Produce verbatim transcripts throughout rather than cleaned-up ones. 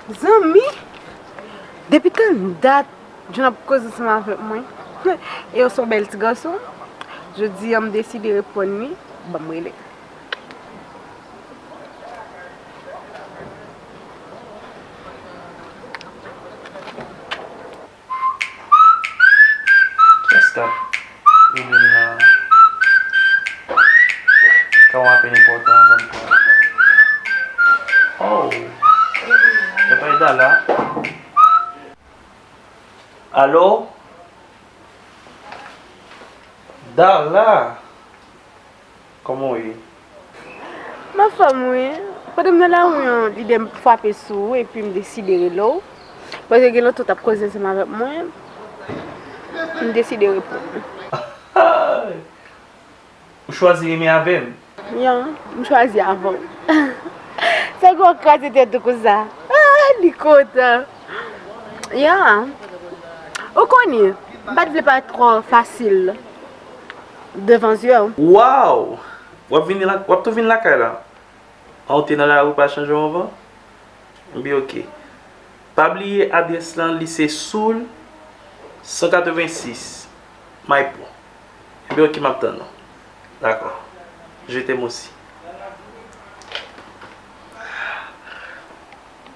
Zanmi, depi tann dat, John ap koze ansanm avèk mwen. E yo se yon bèl ti gason. Jodi a, m deside reponn li. Ban m rele. Kiyès k ap rele m la? Ka yon apèl enpòtan, ban m pran. Oh! Se pa Dala? Alo? Dala? Kòman w ye? M anfòm, wi. Pandan m nan lari an, lide m frape sou ou, epi m deside rele w. Paske gen lontan w t ap koze ansanm avèk mwen, m deside reponn ou. Ou chwazi renmen avè m? Ya, m chwazi avè w. Sa gen w kraze tèt ou konsa. Ah, li kontan. Ya. Ou konnen, m pa t vle parèt twò fasil devan zye w. Waw! W ap vini la, w ap tou vin lakay la? An, ou te nan lari, ou pa chanje w anvan? Ebyen, oke. Pa bliye adrès lan, li se Soul san katrevensis, Maipo. Ebyen, oke, m ap tann ou. Dakò. Je t'aime aussi.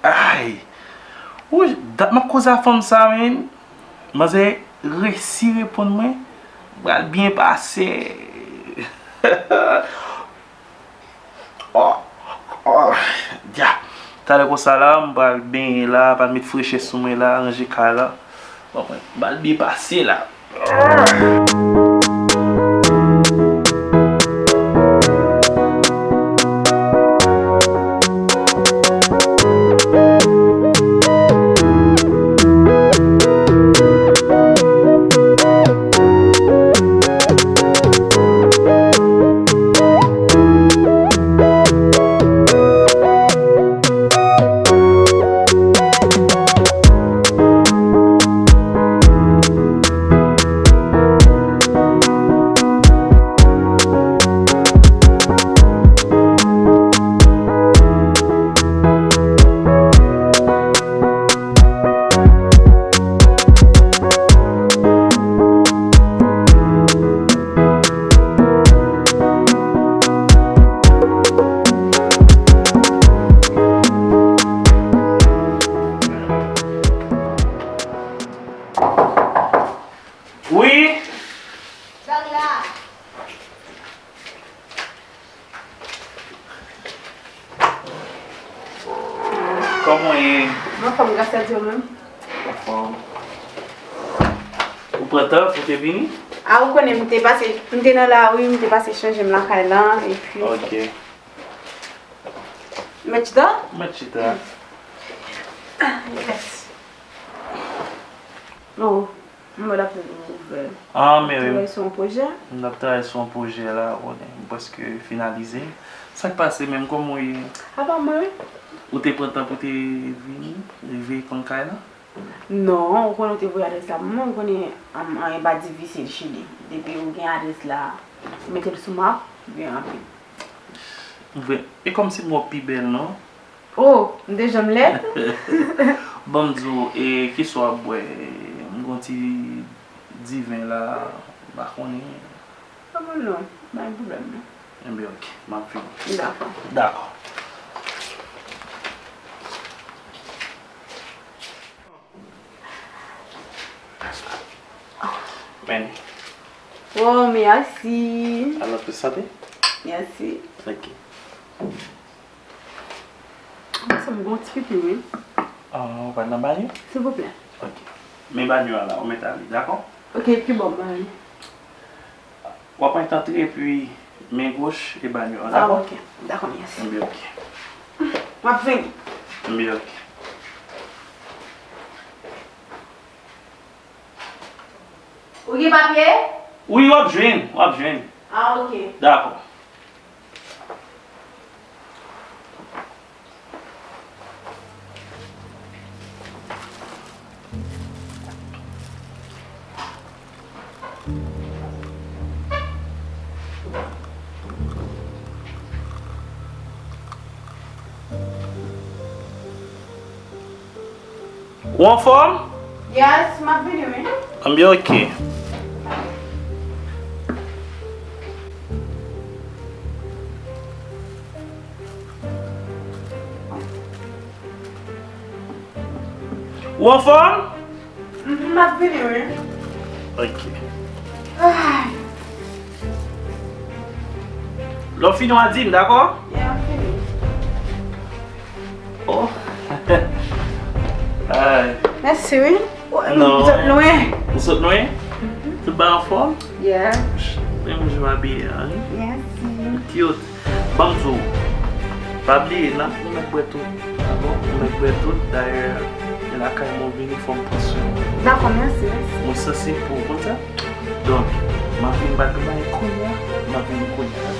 Ay! Wouy, dat m ap koze a fanm sa, menn. Manzè resi reponn mwen. Pral byen pase. Oh, oh, dya. Talè konsa la, m pral benyen la, pral met frechè sou mwen la, ranje kay la. Bon, mwen, m pral byen pase la. Wi. Kòman w ye? M anfòm, gras a Dye, ou menm? Anfòm. Ou pran tan pou te vini? A, ou konnen m te pase, m te nan lari, m te pase chanje m lakay la, epi. Ok. Mèt chita? Mèt chita. Ah, yes. Oh. M wè l ap tann ouvè. Ah, men wi. Travay sou yon pwojè? M ap travay sou yon pwojè la, ou konnen, m prèske finalize. Sa k pase menm, kòman w ye? Apa mwen? Ou te pran tan pou te vini, rive konn kay la? Non, ou konnen ou te voye adrès la pou mwen, ou konnen, an, anyen pa difisil Chili. Depi ou gen adrès la, ou mete l sou map, byen rapid. Vre, e kòmsi m wè w pi bèl, non? Oh, m te janm lèd? Ban m di w, e, kisa w ap bwè? M gon ti diven la, m pa konnen. Pa bon non, pa gen pwoblèm non. Enben, ok, m ap vini. Dakò. Dakò. Men. Oh, mèsi. Al nan tout sante? Mèsi. Ok. Mwen sanm gon ti pipi, wi. Ah, ou pral nan banyo? Silvouplè. Ok. Men banyo a la, ou mèt ale, dakò? Ok, ki bò m ale? W ap antre epi men goch e banyo a, dakò? Ah, ok. Dakò, mèsi. Enben, ok. M ap vini. Enben, ok. Ou gen papye? Wi, w ap jwenn, w ap jwenn. Ah, ok. Dakò. Ou anfòm? Yes, m ap vini, wi. Anben, ok. Ou anfòm? Mhm, m ap vini, wi. Ok. Ay. Lè w fini, w a di m, dakò? Yeah, m fini. Oh. Ay. Mèsi, wi. Oh, non. M sot lwen. Ou sot lwen? Mhm. Tout bagay anfòm? Yeah. Menm jan w abiye a, wi. Mèsi. Cute. Ban m di w, pa bliye, n ap, nou mèt bwè tout. Dakò? Nou mèt bwè tout. Dayè, e lakay mwen w vini, fò m pran swen w. Dakò, mèsi, mèsi. Mwen sansib pou ou, konn sa? Donk, m ap vin bat yon bagay kounye a, m ap vin kounye a.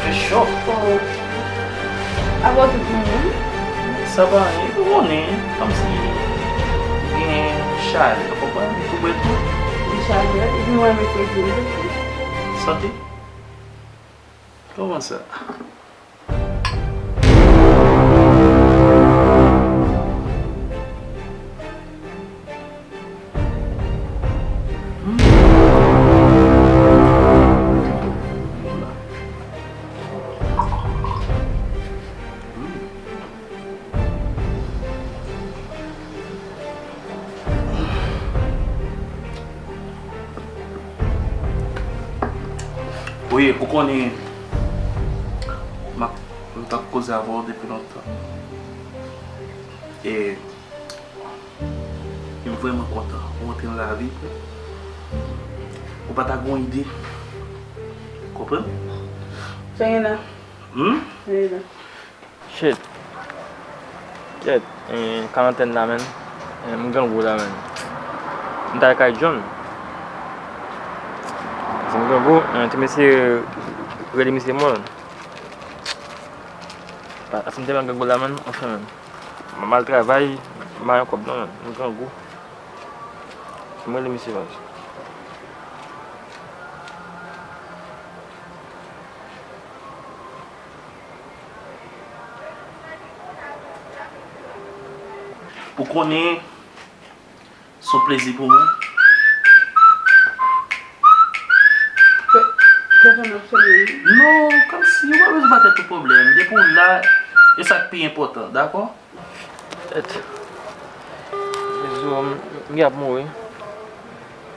Fè cho. Apa w tout moun? Sa pa anyen, ou konnen, kòmsi gen chalè, ou konprann? Tou bwè tou. Gen chalè, epi mwen renmen fredi wi. Sante. Kòman sa? Wi, ou konnen, m ap, m t ap koze avè w depi lontan. E, e m vrèman kontan ou rantre nan lavi m. Ou pa ta gen yon ide. Konprann? Sa gen la? Hmm? Sa gen la? Shit. Kèt, eh, karantèn la, menn. Eh, m grangou la, menn. M t al kay John. Si m grangou, eh, ti mesye rele misye mò. Paske m tèlman grangou la, menn, anfen, menn. M al travay, m pa gen kòb non, menn. M grangou. M rele misye baz. Ou konnen, se yon plezi pou mwen. Te, telefòn nan ap sone wi. Non, kòmsi ou pa bezwen ba tèt ou pwoblèm. Depi w la, e sa k pi enpòtan, dakò? Tèt. Jezu, m, m gen ap mouri.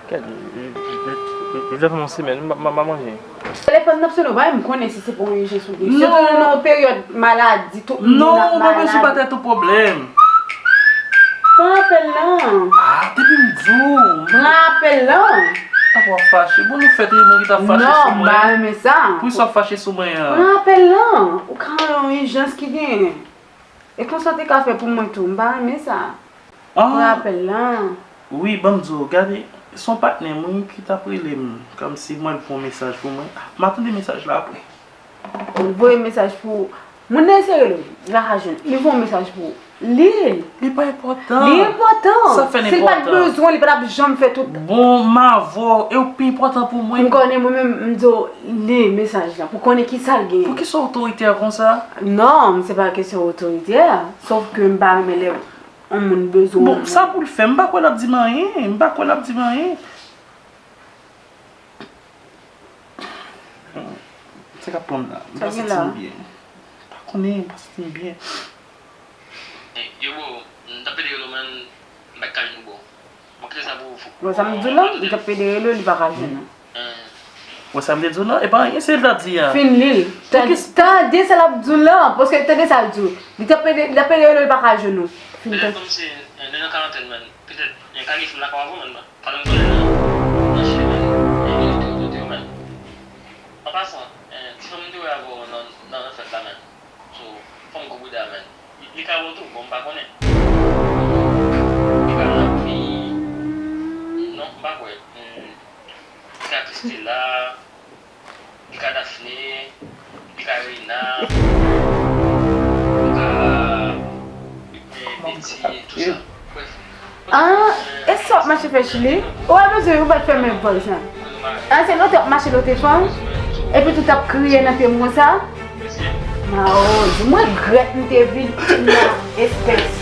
Kèt, m, m, m, m, m fè yon semèn, m pa, m pa manje. Telefòn nan ap sone, w pa menm konnen si se pou yon ijans ou gen. Sitou nou nan yon peryòd maladi, tout moun ap malad. Non, ou pa bezwen ba tèt ou pwoblèm. Pran apèl lan. Ah, depi m di w, m pran apèl lan. Apa w fache? Bon, nou fèt ri, moun ki t ap fache sou mwen. Non, m pa renmen sa. Poukisa w ap fache sou mwen an? Pran apèl lan. Ou ka yon ijans ki genyen. E konsa w te ka fè pou mwen tou, m pa renmen sa. Ah. Pran apèl lan. Wi, ban m di w, gade, se yon patnè m wi ki t ap rele m, kòmsi mwen l voye yon mesaj pou mwen. Ah, m a tande mesaj la apre. Li voye mesaj pou ou. Moun nan eseye rele w, li pa ka jwenn. Li voye yon mesaj pou ou. Li. Li pa enpòtan. Li enpòtan. Sa fè l enpòtan. Si l pa t bezwen, li pa t ap janm fè tout. Bon, m avè w, e w pi enpòtan pou mwen. M konnen mwen menm, m di w, li mesaj la, pou konnen ki sa l genyen. Poukisa w otoritè konsa? Non, se pa kesyon otoritè. Sòf ke m pa renmen lè yon moun bezwen w. Bon, sa pou l fè? M pa kwè l ap di m anyen. M pa kwè l ap di m anyen. Sa k ap pran m la? M pa santi m byen. M pa konnen, m pa santi m byen. Yo, bro, m t ap pede rele w, man, m pa t ka jwenn ou, bro. Mwen kite sa pou ou. Bon, sa m di w la, li t ap pede rele w, li pa ka jwenn ou. Wè sa m te di w lan? E pa anyen, se l t ap di a. Fin li l. Tande sa l ap di w lan, paske tande sa l di w. Li t ap pede, li t ap pede rele w, li pa ka jwenn ou. Fin tande. Kòmsi, eh, nou nan karantèn, man. Petèt, eh, ka gen fanm lakay ou avè w, man. Pandan m konnen nan, nan Chili, man, e gen otorite yo, man. An pasan, eh, ti fanm m te wè avè w nan, nan, nan fèt la, man. So, fanm gwo bouda, man. Li, li ka bon tou, bon, m pa konnen. Li ka nan peyi, Stella, li ka Daphné, li ka Reina, li ka eh, Betty, tout sa. Bref. Ah, e sa w ap mache fè Chili? Ou pa bezwen, ou pa t fèmen vòl sa. Ah, se lòt w ap mache lòt fanm? Epi tout ap kriye nan pye m konsa? Mawozo, mwen regrèt m te vin nan espès.